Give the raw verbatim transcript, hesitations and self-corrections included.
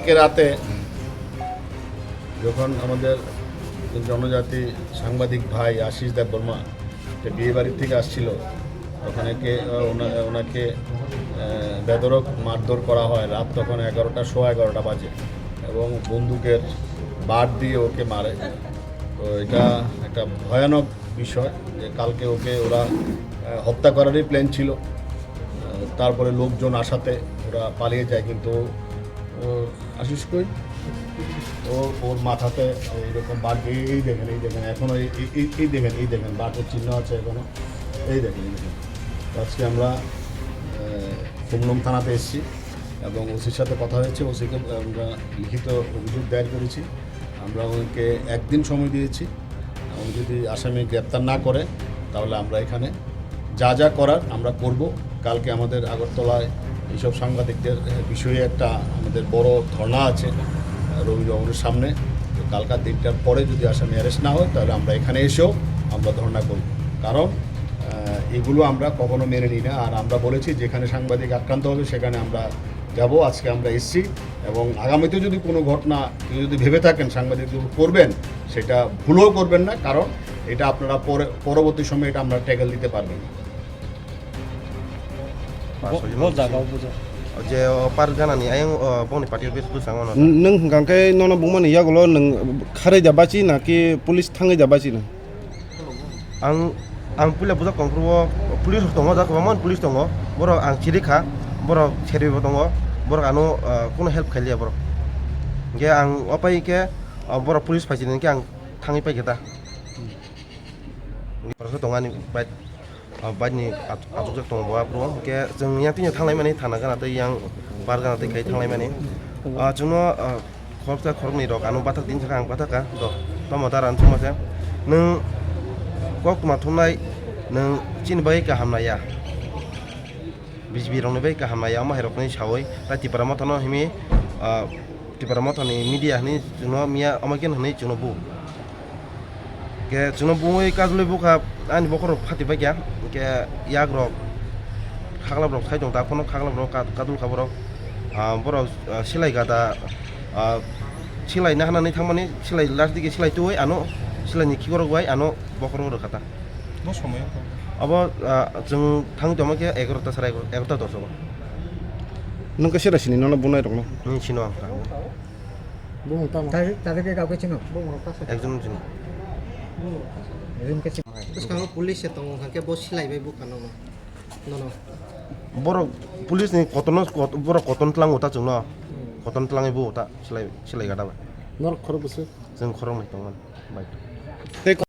কালকে রাতে যখন আমাদের জনজাতি সাংবাদিক ভাই আশিস দেববর্মা একটা বিয়ে বাড়ির থেকে আসছিল, ওখানে কে, আহ, ওনা-, ওনাকে, আহ, বেধড়ক মারধর করা হয়। রাত তখন এগারোটা, সোয়া এগারোটা বাজে, এবং বন্দুকের বাট দিয়ে ওকে মারে। তো এটা একটা ভয়ানক বিষয় যে কালকে ওকে ওরা, আহ, হত্যা করারই প্ল্যান ছিল। আহ, তারপরে লোকজন আসাতে ওরা পালিয়ে যায়, কিন্তু ও আশিস কই? ও, ওর মাথাতে এইরকম বাট, এই, এই দেখেন, এই দেখেন, এখনো এই, এই, এই, এই দেখেন, এই দেখেন, বাটের চিহ্ন আছে এখনো। এই দেখেন, এই দেখেন। তো আজকে আমরা, আহ, খুমলুং থানাতে এসেছি এবং ওসির সাথে কথা হয়েছে। ওসিকে আমরা লিখিত অভিযোগ দায়ের করেছি। আমরা ওকে একদিন সময় দিয়েছি। উনি যদি আসামি গ্রেপ্তার না করে, তাহলে আমরা এখানে যা যা করার আমরা করব। কালকে আমাদের আগরতলায় এইসব সাংবাদিকদের, এ, বিষয়ে একটা আমাদের বড় ধর্ণা আছে, আহ, রবি ভবনের সামনে। তো কালকার দিনটার পরে যদি আসামি অ্যারেস্ট না হয়, তাহলে আমরা এখানে এসেও আমরা ধর্ণা করব। কারণ, আহ, এগুলো আমরা কখনো মেনে নিই না। আর আমরা বলেছি, যেখানে সাংবাদিক আক্রান্ত হবে, সেখানে আমরা যাব। আজকে আমরা এসছি, এবং আগামীতে যদি কোনো ঘটনা কেউ যদি ভেবে থাকেন সাংবাদিক করবেন, সেটা ভুলও করবেন না, কারণ এটা আপনারা পরে, পরবর্তী সময়ে এটা আমরা ট্যাকল দিতে পারবেন না। Bo, bo jaga o bujo. Je o par gana ni ayang, o, boni party office bwskango no. Nwng hwnkha khe nono bumani yagulo nwng kharwi da bachi na ki police thangwi da bachi na? Ang, ang puila bujak tongphuru o police rok tongo, jak kwbangma police tongo. Borok ang chiri kha, borok serwi bo tongo, borok ano, ah, kuno help khailiya borok. Hwnkhe ang o pai khe, ah, borok police phaisini hwnkhe ang thangwi paikha ta. Borok khe tongo ani bike, ah, bike ni achuk, achukjak tongo bo aphuru. Hwnkhe chwng yang tini thanglai mani thana gana tei yang bar gana tei khai thanglai mani. Ah, chwngno, ah, Khoroksa khoroknwi rok ano bathak din sakha ang bathak kha. Do, tamo dara ang thuma khe. Nwng kok tuma thumnai, nwng chini bagwi kaham naiya. B J P rokni bagwi kaham naiya, omo hai rokni sawi. Tai Tipra Motha no himi, ah, Tipra Motha ni media hwnwi chwngno miya, omo khe hwnwi chwngno bu. Khe chwngno bui kajlwi bukha ani bokhorok phati paikha, hwnkhe yakrok khaklap rok sai tong ta, phano khaklap rok ka-, kadul kha borok. Ah, borok, ah, silai gada, ah, silai na hanani thangmani, silai last digi silai twi ano, silai ni khikorok bai ano bokhorok rwkha ta. Bo somoyo? Abo, ah, chwng thang tongma khe egarota, sara egarota, egarota dos o. Nwng khe sera sini nono bunai rokno? Nwng sino ang kha. Bumung tamo? Tadi, tadi ke kau ke chino? Bumung rok ta sa. Ekjon chino. Ekjon ke chino. Bwskango police se tongo, hwnkhe bo silai bai bukha nono. Nono. Borok police ni kotorno, kot-, borok kotorno tlango ta chwngno. Kotorno tlangwi bo ta silai, silai gada bai. Norok khorok bwswk? Chwng khoroknwi tongmani bai. Tei